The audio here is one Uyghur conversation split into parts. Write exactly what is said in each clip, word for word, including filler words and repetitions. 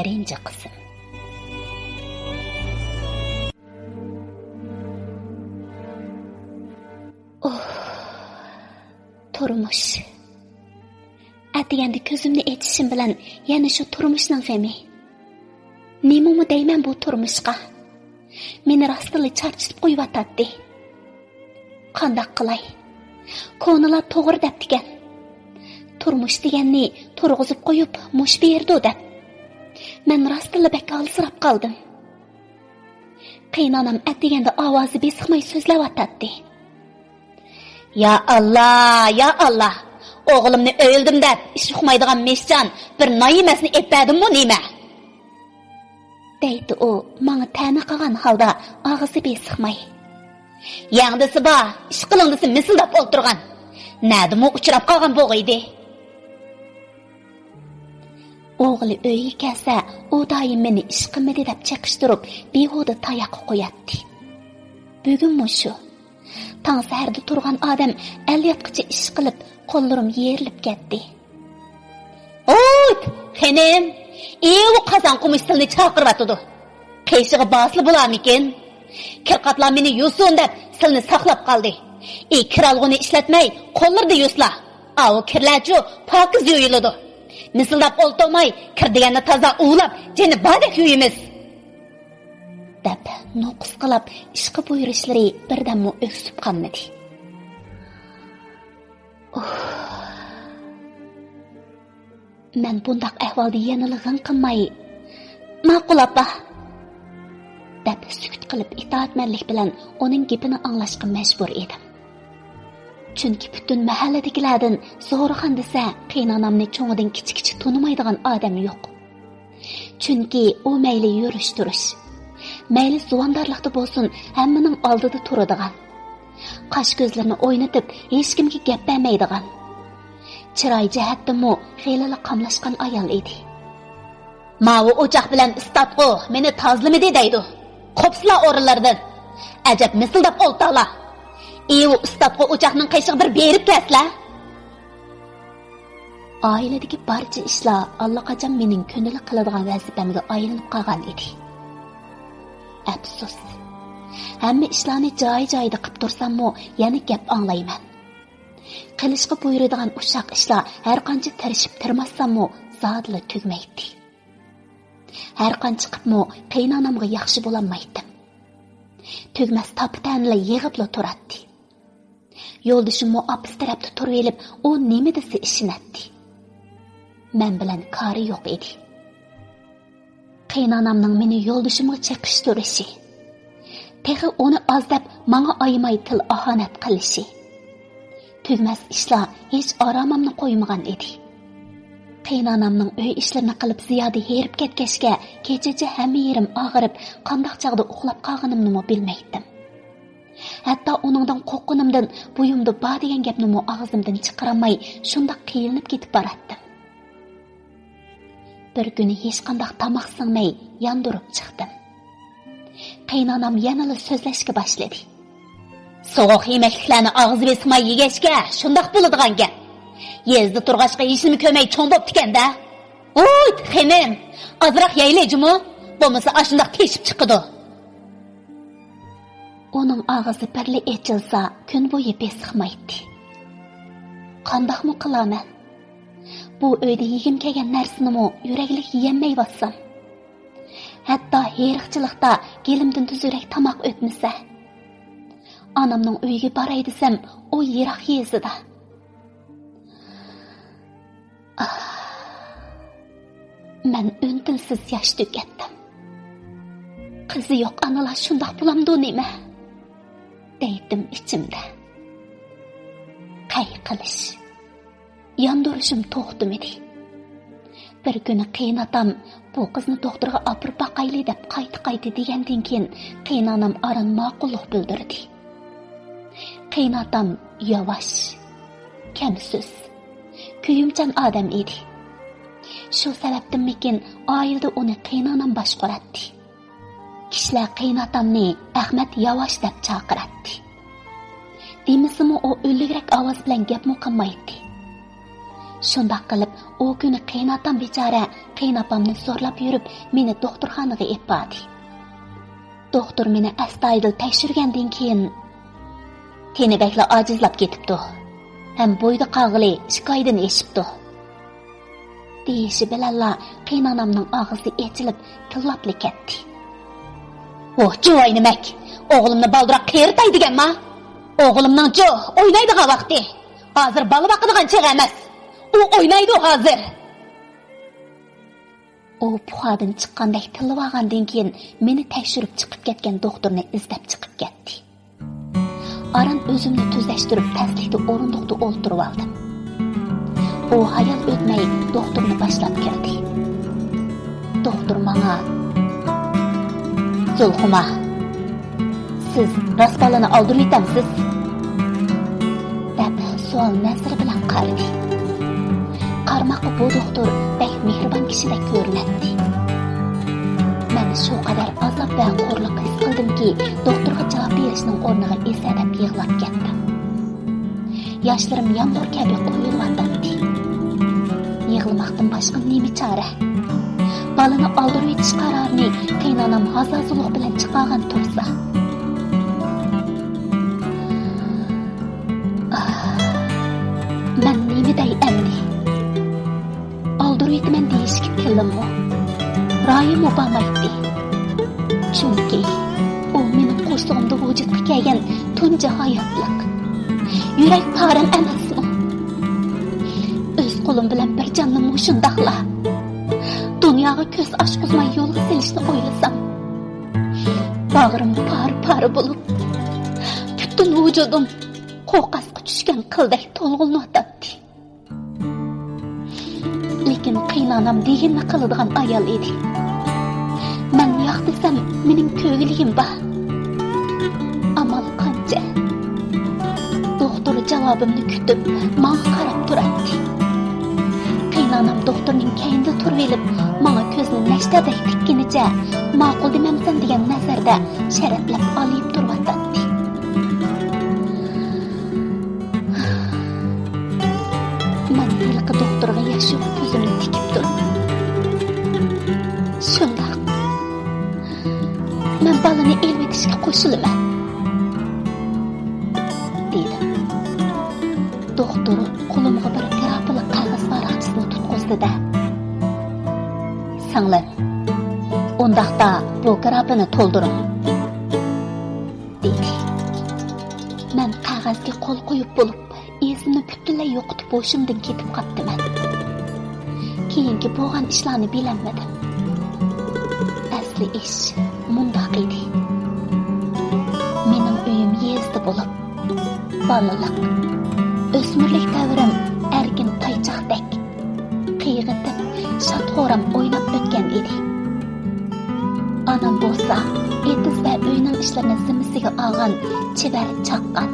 يەتتىنچى قىسىم. ئۇھ، تۇرمۇش. ئەتىگەندە كۆزۈمنى ئېچىشىم بىلەن يەنە شۇ تۇرمۇشنىڭ غېمى. نېمىمۇ دەيمەن بۇ تۇرمۇشقا؟ مېنى راستتىنلا چارچىتىپ قويۇۋاتاتتى. قانداق قىلاي؟ كونىلار توغرا دەپتىكەن. تۇرمۇش دېگەننى تۇرغۇزۇپ قويۇپ مۇش بېرىدۇ دەپ. مەن راستتىنلا بەك ھالسىراپ قالدىم. قېيىنئانام ئەتىگەندە ئاۋازى بېسىقماي سۆزلەۋاتاتتى. يا ئاللا، يا ئاللا! ئوغلۇمنى ئۆيلىدىم دەپ ئىش ئۇقمايدىغان مىشجان بىر نان يېمەسنى ئېلىپ بەردىممۇ نېمە؟ دەيتتى ئۇ ماڭا تەنە قىلغان ھالدا ئاغزى بېسىقماي. يەڭ دېسە بار، ئىش قىلىڭ دېسە مىسىلداپ ئولتۇرغان. نەدىمۇ ئۇچراپ قالغان بوغىيدى. ئوغلى ئۆيگە كەلسە، ئۇ دائىم مېنى ئىش قىلمىدى دەپ چېقىشتۇرۇپ، بىھۇدە تاياققا قوياتتى. بۈگۈنمۇ شۇ. تاڭ سەھەردە تۇرغان ئادەم ئەل ياتقىچە ئىش قىلىپ، قوللىرىم يېرىلىپ كەتتى. ھويت، خېنىم، ئېۋۇ قازان قومۇش سىلنى چاقىرىۋاتىدۇ. قېشىغا بارسىلا بولارمىكىن؟ كىر قاپلار مېنى يۇسۇن دەپ سىلنى ساقلاپ قالدى. ئى، كىر ئالغۇنى ئىشلەتمەي، قوللىرىدا يۇسلا. ئاۋۇ كىرلەرچۇ پاكىز يۇيۇلىدۇ. مىسىلداپ ئولتۇرماي، كىر دېگەننى تازا ئۇۋىلاپ، جېنى باردەك يۇيىمىز. دەپ نوقۇس قىلاپ ئىشقا بۇيرۇشلىرى بىردەممۇ ئۆكسۈپ قالمىدى. ئۇھ. مەن بۇنداق ئەھۋالدا يەنىلا غىڭ قىلماي، ماقۇل ئاپا! دەپ سۈكۈت قىلىپ ئىتائەتمەنلىك بىلەن ئۇنىڭ گېپىنى ئاڭلاشقا مەجبۇر ئىدىم. چۈنكى پۈتۈن مەھەللىدىكىلەردىن زورىخان دېسە قېيىنئانامنى چوڭىدىن كىچىككىچە تونۇمايدىغان ئادەم يوق. چۈنكى ئۇ مەيلى يۈرۈش-تۇرۇش، مەيلى زۇۋاندارلىقتا بولسۇن، ھەممىنىڭ ئالدىدا تۇرىدىغان، قاش-كۆزلىرىنى ئوينىتىپ، ھېچكىمگە گەپ بەرمەيدىغان، چىراي جەھەتتىمۇ خېلىلا قاملاشقان ئايال ئىدى. ماۋۇ ئوچاق بىلەن ئىستاتقۇ مېنى تازىلىمىدى دەيدۇ. قوپسىلا ئورۇنلىرىدىن. ئەجەب مىسىلداپ ئولتالا. ئېۋۇ ئىستاتقۇ ئوچاقنىڭ قېشىغا بىر بېرىپ كەتسىلە. ئائىلىدىكى بارچە ئىشلار ئاللىقاچان مېنىڭ كۈندىلىك قىلىدىغان ۋەزىپەمگە ئايلىنىپ قالغان ئىدى. ئەپسۇس، ھەممە ئىشلارنى جايى-جايىدا قىپ تۇرساممۇ يەنە گەپ ئاڭلايمەن. قىلىشقا بۇيرۇيدىغان ئۇششاق ئىشلار ھەرقانچە تىرىشىپ تىرماشساممۇ زادىلا تۈگىمەيتتى. ھەرقانچە قىپمۇ قېيىنئانامغا ياخشى بولالمايتتىم. تۈگىمەس تاپا-تەنىلا يىغىپلا تۇراتتى. يولدىشىممۇ ئاپىسى تەرەپتە تۇرۇۋېلىپ، ئۇ نېمە دېسە ئىشىنەتتى. مەن بىلەن كارى يوق ئىدى. قېيىنئانامنىڭ مېنى يولدىشىمغا چېقىشتۇرۇشى، تېخى ئۇنى ئاز دەپ، ماڭا ئايىماي تىل-ئاھانەت قىلىشى، تۈگىمەس ئىشلار ھېچ ئارامىمنى قويمىغان ئىدى. قېيىنئانامنىڭ ئۆي ئىشلىرىنى قىلىپ زىيادە ھېرىپ كەتكەچكە، كېچىچە ھەممە يېرىم ئاغرىپ، قانداق چاغدا ئۇخلاپ قالغىنىمنىمۇ بىلمەيتتىم. ھەتتا ئۇنىڭدىن قورققىنىمدىن بويۇمدا بار دېگەن گەپنىمۇ ئاغزىمدىن چىقىرالماي، شۇنداق قىينىلىپ كېتىپ باراتتىم. بىر كۈنى ھېچقانداق تاماق سىڭمەي ياندۇرۇپ چىقتىم. قېيىنئانام يەنىلا سۆزلەشكە باشلىدى. سوغۇق يېمەكلىكلەرنى ئاغزى بېسىقماي يېگەچكە، شۇنداق بولىدىغان گەپ. يېزىدا تۇرغاچقا ھېچنېمە كۆرمەي چوڭ بوپتىكەن-دە. ھوي، خېنىم، ئازراق يەيلى جۇمۇ، بولمىسا ئاشۇنداق تېشىپ چىقىدۇ. ئۇنىڭ ئاغزى بىرلا ئېچىلسا، كۈن بويى بېسىقمايتتى. قانداقمۇ قىلامەن؟ بۇ ئۆيدە يېگۈم كەلگەن نەرسىنىمۇ يۈرەكلىك يېيەلمەيۋاتسام. ھەتتا ھېرىقچىلىقتا گېلىمدىن تۈزۈكرەك تاماق ئۆتمىسە. ئانامنىڭ ئۆيىگە باراي دېسەم، ئۇ يىراق يېزىدا. ئاھ، مەن ئۈن-تىنسىز ياش تۆكەتتىم. قىزى يوق ئانىلار شۇنداق بولامدۇ نېمە؟ دەيتتىم ئىچىمدە. قەي قىلىش، ياندۇرۇشۇم توختىمىدى. بىر كۈنى قېيىنئاتام بۇ قىزنى دوختۇرغا ئاپىرىپ باقايلى دەپ قايتا-قايتا دېگەندىن كېيىن، قېيىنئانام ئاران ماقۇللۇق بىلدۈردى. قېيىنئاتام ياۋاش، كەمسۆز، كۆيۈمچان ئادەم ئىدى. شۇ سەۋەبتىنمىكىن، ئائىلىدە ئۇنى قېيىنئانام باشقۇراتتى. كىشىلەر قېيىنئاتامنى ئەخمەت ياۋاش دەپ چاقىراتتى. دېمىسىمۇ، ئۇ ئۈنلۈكرەك ئاۋاز بىلەن گەپمۇ قىلمايتتى. شۇنداق قىلىپ، ئۇ كۈنى قېيىنئاتام بىچارە قېيىنئاپامنى زورلاپ يۈرۈپ، مېنى دوختۇرخانىغا ئېلىپ باردى. دوختۇر مېنى ئەستايىدىل تەكشۈرگەندىن كېيىن، «تېنى بەكلا ئاجىزلاپ كېتىپتۇ ھەم بويىدا قالغىلى ئىككى ئايدىن ئېشىپتۇ» دېيىشى بىلەنلا، قېيىنئانامنىڭ ئاغزى ئېچىلىپ، تىللاپلا كەتتى. «ئۇھ، جۇۋاينىمەك! ئوغلۇمنى بالدۇراق قېرىتاي دېگەنما؟ ئوغلۇمنىڭچۇ ئوينايدىغان ۋاقتى! ھازىر بالا باقىدىغان چېغى ئەمەس! ئۇ ئوينايدۇ ھازىر!» ئۇ پۇخادىن چىققاندەك تىللىۋالغاندىن كېيىن، مېنى تەكشۈرۈپ چىقىپ كەتكەن دوختۇرنى ئىزدەپ چىقىپ كەتتى. ئاران ئۆزۈمنى تۈزەشتۈرۈپ، پەسلىكتە ئورۇندۇقتا ئولتۇرۇۋالدىم. ئۇ ھايال ئۆتمەي دوختۇرنى باشلاپ كىردى. دوختۇر ماڭا، «زۇلخۇما، سىز راست بالىنى ئالدۇرۇۋېتەمسىز؟» دەپ سوئال نەزىرى بىلەن قارىدى. قارىماققا بۇ دوختۇر بەك مېھرىبان كىشىدەك كۆرۈنەتتى. مەن شۇ قەدەر ئازاب ۋە خورلۇق ھېس قىلدىمكى، دوختۇرغا جاۋاب بېرىشنىڭ ئورنىغا ئېسەدەپ يىغلاپ كەتتىم. ياشلىرىم يامغۇر كەبى قۇيۇلۇۋاتاتتى. يىغلىماقتىن باشقا نېمە چارە؟ بالىنى ئالدۇرۇۋېتىش قارارىنى قېيىنئانام ھازازۇلۇق بىلەن چىقارغان تۇرسا. ئاھ، مەن نېمە دەي ئەمدى؟ ئالدۇرۇۋېتىمەن دېيىشكە تىلىممۇ، رايىممۇ بارمايتتى. چۈنكى ئۇ مېنىڭ قورسىقىمدا ۋۇجۇدقا كەلگەن تۇنجى ھاياتلىق، يۈرەك پارەم ئەمەسمۇ؟ ئۆز قولۇم بىلەن بىر جاننى مۇشۇنداقلا دۇنياغا كۆز ئاچقۇزماي يولغا سېلىشنى ئويلىسام، باغرىم پارە-پارە بولۇپ، پۈتۈن ۋۇجۇدۇم قوقاسقا چۈشكەن قىلدەك تولغىنىۋاتاتتى. لېكىن قېيىنئانام دېگىنىنى قىلىدىغان ئايال ئىدى. مەن ياق دېسەم، مېنىڭ كۆرگۈلۈكۈم بار. ئامال قانچە؟ دوختۇر جاۋابىمنى كۈتۈپ، ماڭا قاراپ تۇراتتى. قېيىنئانام دوختۇرنىڭ كەينىدە تۇرۇۋېلىپ، ماڭا كۆزىنى نەشتەردەك تىككىنىچە، ماقۇل دېمەمسەن دېگەن نەزەردە شەرەتلەپ ئالىيىپ تۇرۇۋاتاتتى. مەن ھېلىقى دوختۇرغا ياش يۇمۇپ كۆزۈمنى تىكىپ تۇردۇم. شۇنداق. مەن بالىنى ئېلىۋېتىشكە قوشۇلىمەن، دېدىم. دوختۇر قولۇمغا بىر گراپىلىق قەغەز ۋاراقچىسىنى تۇتقۇزدى-دە، سىڭلىم، ئۇنداقتا بۇ گراپىنى تولدۇرۇڭ، دېدى. مەن قەغەزگە قول قويۇپ بولۇپ، ئېسىمنى پۈتۈنلەي يوقىتىپ، ھوشۇمدىن كېتىپ قاپتىمەن. كېيىنكى بولغان ئىشلارنى بىلەلمىدىم. ئەسلى ئىش مۇنداق ئىدى. مېنىڭ ئۆيۈم يېزىدا بولۇپ، بالىلىق، ئۆسمۈرلۈك دەۋرىم ئەركىن تايچاقتەك قىيغىتىپ، شاد-خۇرام ئويناپ ئۆتكەن ئىدى. ئانام بولسا ئېتىز ۋە ئۆينىڭ ئىشلىرىنى زىممىسىگە ئالغان چېۋەر، چاققان،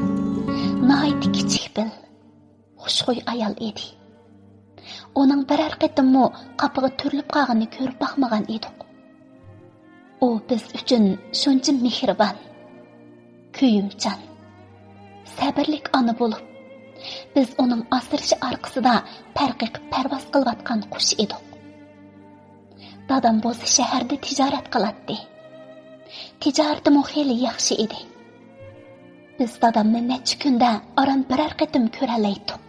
ناھايىتى كىچىك پىل، خۇشخۇي ئايال ئىدى. ئۇنىڭ بىرەر قېتىممۇ قاپىغا تۈرۈلۈپ قالغىنىنى كۆرۈپ باقمىغان ئىدۇق. ئۇ بىز ئۈچۈن شۇنچە مېھرىبان، كۆيۈمچان، سەبىرلىك ئانا بولۇپ، بىز ئۇنىڭ ئاسرىشى ئارقىسىدا پەر قېقىپ پەرۋاز قىلىۋاتقان قۇش ئىدۇق. دادام بولسا شەھەردە تىجارەت قىلاتتى. تىجارىتىمۇ خېلى ياخشى ئىدى. بىز دادامنى نەچچە كۈندە ئاران بىرەر قېتىم كۆرەلەيتتۇق.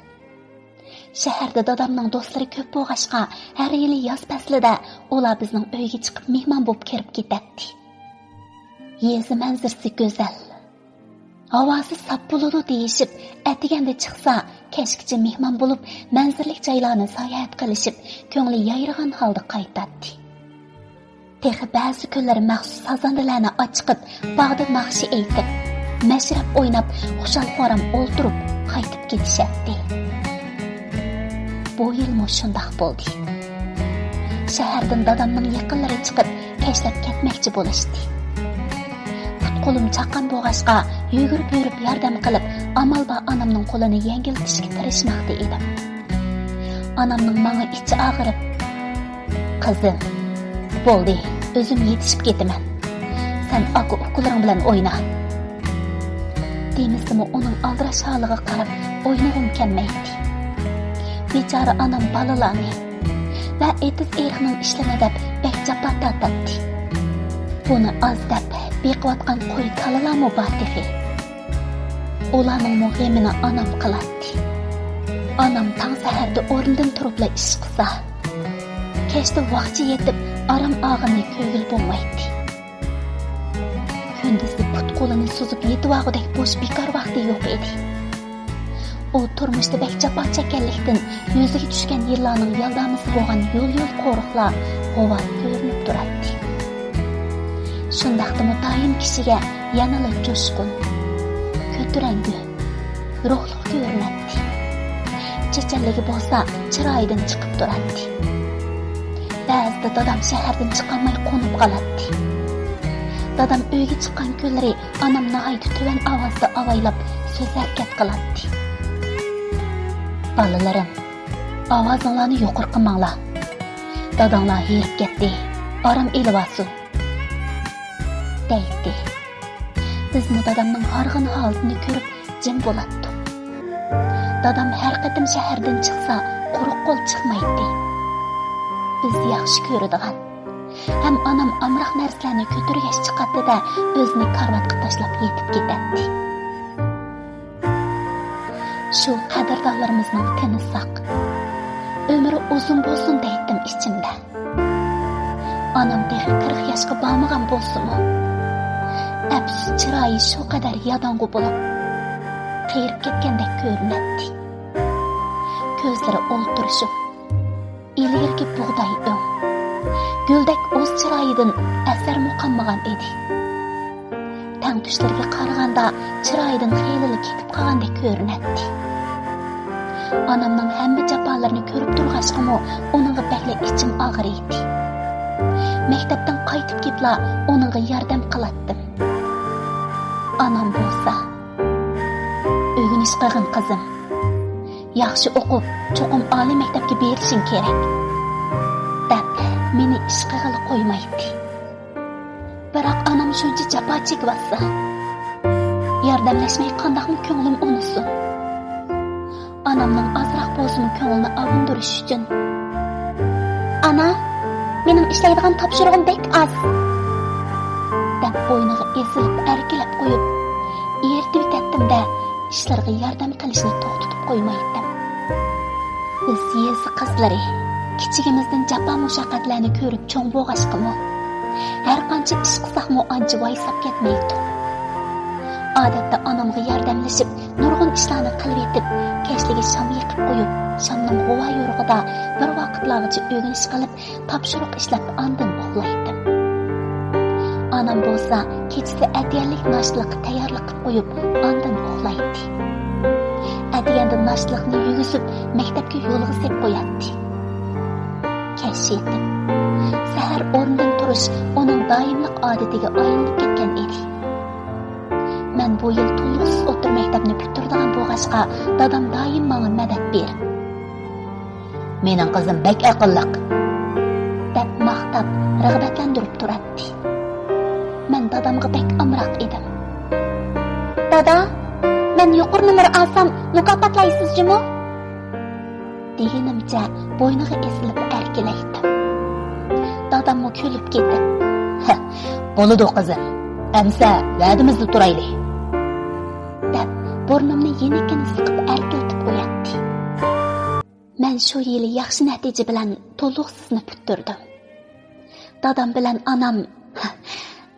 شەھەردە دادامنىڭ دوستلىرى كۆپ بولغاچقا، ھەر يىلى ياز پەسلىدە ئۇلار بىزنىڭ ئۆيگە چىقىپ مېھمان بولۇپ كىرىپ كېتەتتى. يېزا مەنزىرىسى گۈزەل. ھاۋاسى ساپ بولىدۇ دېيىشىپ، ئەتىگەندە چىقسا، كەچكىچە مېھمان بولۇپ، مەنزىرىلىك جايلارنى ساياھەت قىلىشىپ، كۆڭلى يايرىغان ھالدا قايتاتتى. تېخى بەزى كۈنلىرى مەخسۇس سازەندىلەرنى ئاچىقىپ، باغدا ناخشا ئېيتىپ، مەشرەپ ئويناپ، خۇشال-خۇرام ئولتۇرۇپ قايتىپ كېتىشەتتى. بۇ يىلمۇ شۇنداق بولدى. شەھەردىن دادامنىڭ يېقىنلىرى چىقىپ، كەچلەپ كەتمەكچى بولۇشتى. پۇت-قولۇم چاققان بولغاچقا، يۈگۈرۈپ يۈرۈپ ياردەم قىلىپ، ئامال بار ئانامنىڭ قولىنى يەڭگىللىتىشكە تىرىشماقتا ئىدىم. ئانامنىڭ ماڭا ئىچى ئاغرىپ، «قىزىم، بولدى، ئۆزۈم يېتىشىپ كېتىمەن. سەن ئاكا-ئۇكىلىرىڭ بىلەن ئوينا.» دېمىسىمۇ، ئۇنىڭ ئالدىراش ھالىغا قاراپ ئوينىغۇم كەلمەيتتى. بىچارە ئانام بالىلارنى ۋە ئېتىز-ئېرىقنىڭ ئىشلىرىنى دەپ بەك جاپا تارتاتتى. بۇنى ئاز دەپ بېقىۋاتقان قوي-كالىلارمۇ بار تېخى. ئۇلارنىڭمۇ غېمىنى ئانام قىلاتتى. ئانام تاڭ سەھەردە ئورنىدىن تۇرۇپلا ئىش قىلسا، كەچتە ۋاقچە يېتىپ ئارام ئالغىنى كۆرگىلى بولمايتتى. كۈندۈزدە پۇت-قولىنى سوزۇپ يېتىۋالغۇدەك بوش بىكار ۋاقتى يوق ئىدى. ئۇ تۇرمۇشتا بەك جاپا چەككەنلىكتىن، يۈزىگە چۈشكەن يىللارنىڭ يالدامىسى بولغان يول-يول قورۇقلار غۇۋا كۆرۈنۈپ تۇراتتى. شۇنداقتىمۇ دائىم كىشىگە يەنىلا جۇشقۇن، كۆتۈرەڭگۈ، روھلۇق كۆرۈنەتتى. چېچەنلىكى بولسا چىرايىدىن چىقىپ تۇراتتى. بەزىدە دادام شەھەردىن چىقالماي قونۇپ قالاتتى. دادام ئۆيگە چىققان كۈنلىرى ئانام ناھايىتى تۆۋەن ئاۋازدا ئاۋايلاپ سۆز ھەرىكەت قىلاتتى. «بالىلىرىم، ئاۋازىڭلارنى يۇقىرى قىلماڭلار. داداڭلار ھېرىپ كەتتى، ئارام ئېلىۋالسۇن.» دەيتتى. بىزمۇ دادامنىڭ ھارغىن ھالىتىنى كۆرۈپ جىم بولاتتۇق. دادام ھەر قېتىم شەھەردىن چىقسا، قۇرۇق قول چىقمايتتى. بىز ياخشى كۆرىدىغان ھەم ئانام ئامراق نەرسىلەرنى كۆتۈرگەچ چىقاتتى-دە، ئۆزىنى كارىۋاتقا تاشلاپ يېتىپ كېتەتتى. شۇ قەدىردانلىرىمىزنىڭ تېنى ساق، ئۆمرى ئۇزۇن بولسۇن دەيتتىم ئىچىمدە. ئانام تېخى قىرىق ياشقا بارمىغان بولسىمۇ، ئەپسۇس، چىرايى شۇ قەدەر ياداڭغۇ بولۇپ، قېرىپ كەتكەندەك كۆرۈنەتتى. كۆزلىرى ئولتۇرۇشۇپ، ئىلگىرىكى بۇغداي ئۆڭ، گۈلدەك ئۇز چىرايىدىن ئەسەرمۇ قالمىغان ئىدى. تەڭتۇشلىرىگە قارىغاندا چىرايىدىن خېلىلا كېتىپ قالغاندەك كۆرۈنەتتى. ئانامنىڭ ھەممە جاپالىرىنى كۆرۈپ تۇرغاچقىمۇ ئۇنىڭغا بەكلا ئىچىم ئاغرىيتتى. مەكتەپتىن قايتىپ كېپىلا ئۇنىڭغا ياردەم قىلاتتىم. ئانام بولسا، «ئۆگىنىش قىلغىن، قىزىم. ياخشى ئوقۇپ، چوقۇم ئالىي مەكتەپكە بېرىشىڭ كېرەك» دەپ، مېنى ئىش قىلغىلى قويمايتتى. بىراق ئانام شۇنچە جاپا چېكىۋاتسا، ياردەملەشمەي قانداقمۇ كۆڭلۈم ئۇنىسۇن؟ ئانامنىڭ ئازراق بولسىمۇ كۆڭلىنى ئاۋۇندۇرۇش ئۈچۈن، «ئانا، مېنىڭ ئىشلەيدىغان تاپشۇرۇقۇم بەك ئاز» دەپ، بوينىغا ئېسىلىپ ئەركىلەپ قويۇپ، ئېرىتىۋېتەتتىم-دە، ئىشلىرىغا ياردەم قىلىشنى توختىتىپ قويمايتتىم. بىز يېزا قىزلىرى كىچىكىمىزدىن جاپا-مۇشەققەتلەرنى كۆرۈپ چوڭ بولغاچقىمۇ، ھەرقانچە ئىش قىلساقمۇ ئانچە ۋايساپ كەتمەيتتۇق. ئادەتتە ئانامغا ياردەملىشىپ، نۇرغۇن ئىشلارنى قىلىۋېتىپ، كەچلىكى شام يېقىپ قويۇپ، شامنىڭ غۇۋا يورۇقىدا بىر ۋاقىتلارغىچە ئۆگىنىش قىلىپ، تاپشۇرۇق ئىشلەپ، ئاندىن ئۇخلايتتىم. ئانام بولسا كېچىسى ئەتىگەنلىك ناشتىلىققا تەييارلىق قىلىپ قويۇپ، ئاندىن ئۇخلايتتى. ئەتىگەندە ناشتىلىقنى يېگۈزۈپ، مەكتەپكە يولغا سېلىپ قوياتتى. كەچ يېتىپ، سەھەر ئورنىدىن تۇرۇش ئۇنىڭ دائىملىق ئادىتىگە ئايلىنىپ كەتكەن ئىدى. مەن بۇ يىل تولۇقسىز ئوتتۇرا مەكتەپنى پۈتتۈرىدىغان بولغاچقا، دادام دائىم ماڭا مەدەت بېرىپ، «مېنىڭ قىزىم بەك ئەقىللىق» دەپ ماختاپ، رىغبەتلەندۈرۈپ تۇراتتى. مەن دادامغا بەك ئامراق ئىدىم. «دادا، مەن يۇقىرى نومۇر ئالسام، مۇكاپاتلايسىز جۇمۇ؟» دېگىنىمچە بوينىغا ئېسىلىپ ئەركىلەيتتىم. داداممۇ كۈلۈپ كېتىپ، «ھە، بولىدۇ قىزىم، ئەمسە ۋەدىمىزدە تۇرايلى» دەپ، بۇرنۇمنى يېنىككىنە سىقىپ ئەركىلىتىپ قوياتتى. مەن شۇ يىلى ياخشى نەتىجە بىلەن تولۇقسىزنى پۈتتۈردۈم. دادام بىلەن ئانام،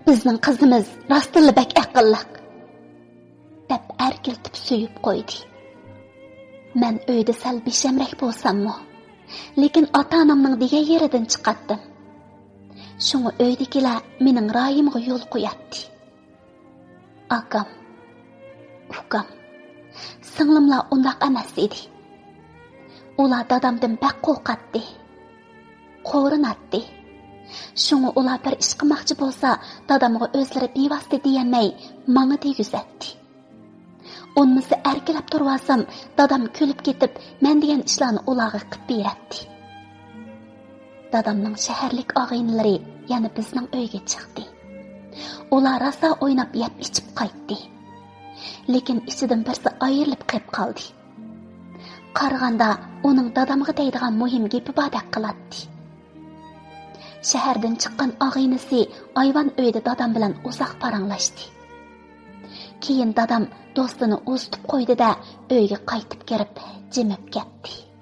«بىزنىڭ قىزىمىز راستتىنلا بەك ئەقىللىق» دەپ ئەركىلىتىپ سۆيۈپ قويدى. مەن ئۆيدە سەل بىشەمرەك بولساممۇ، لېكىن ئاتا-ئانامنىڭ دېگەن يېرىدىن چىقاتتىم. شۇڭا ئۆيدىكىلەر مېنىڭ رايىمغا يول قوياتتى. ئاكام، ئۇكام، سىڭلىملار ئۇنداق ئەمەس ئىدى. ئۇلار دادامدىن بەك قورقاتتى، قورۇناتتى. شۇڭا ئۇلار بىر ئىش قىلماقچى بولسا، دادامغا ئۆزلىرى بىۋاسىتە دېيەلمەي، ماڭا دېگۈزەتتى. ئۇنىمىسى ئەركىلەپ تۇرۇۋالسام، دادام كۈلۈپ كېتىپ، مەن دېگەن ئىشلارنى ئۇلارغا قىلىپ بېرەتتى. دادامنىڭ شەھەرلىك ئاغىنىلىرى يەنە بىزنىڭ ئۆيگە چىقتى. ئۇلار راسا ئويناپ، يەپ-ئىچىپ قايتتى. لېكىن ئىچىدىن بىرسى ئايرىلىپ قېلىپ قالدى. قارىغاندا ئۇنىڭ دادامغا دەيدىغان مۇھىم گېپى باردەك قىلاتتى. شەھەردىن چىققان ئاغىنىسى ئايۋان ئۆيدە دادام بىلەن ئۇزاق پاراڭلاشتى. كېيىن دادام دوستىنى ئۇزىتىپ قويدى-دە، ئۆيگە قايتىپ كىرىپ جىمىپ كەتتى.